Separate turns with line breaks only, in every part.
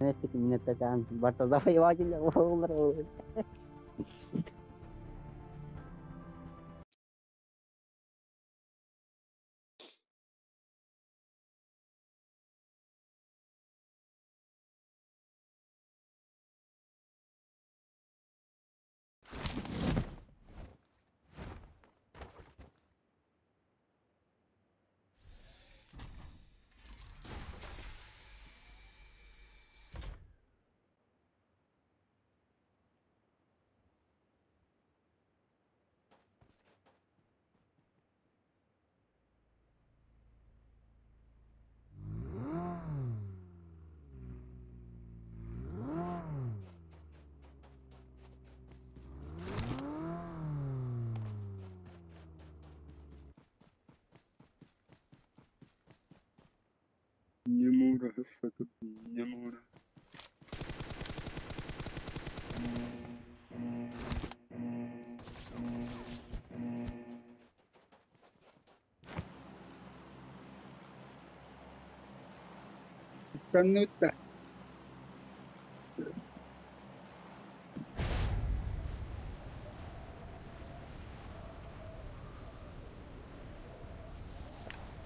Эппитим мин эппэтэҕим барыта завоеватель буоллар.
Не мора, не мора. Каннutta.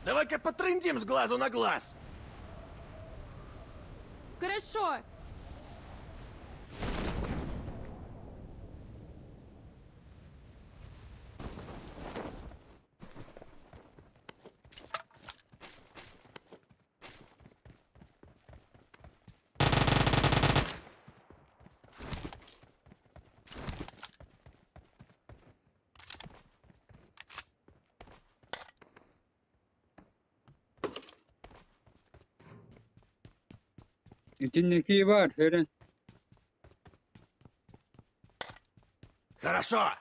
Давай-ка потрындим с глазу на глаз.
Хорошо.
Итинники бар, Херен.
Хорошо.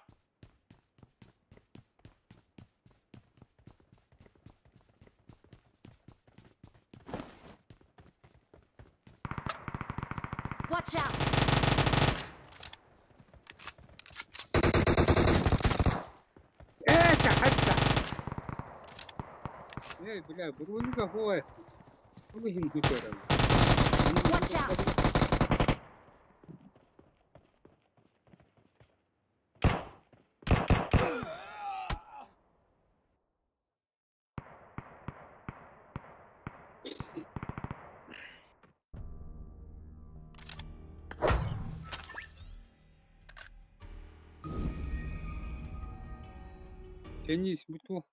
Watch out.
Это хатта. Эй, бля, броника хуай. Олыһын күтөрөм.
Watch out.
Теннис буту.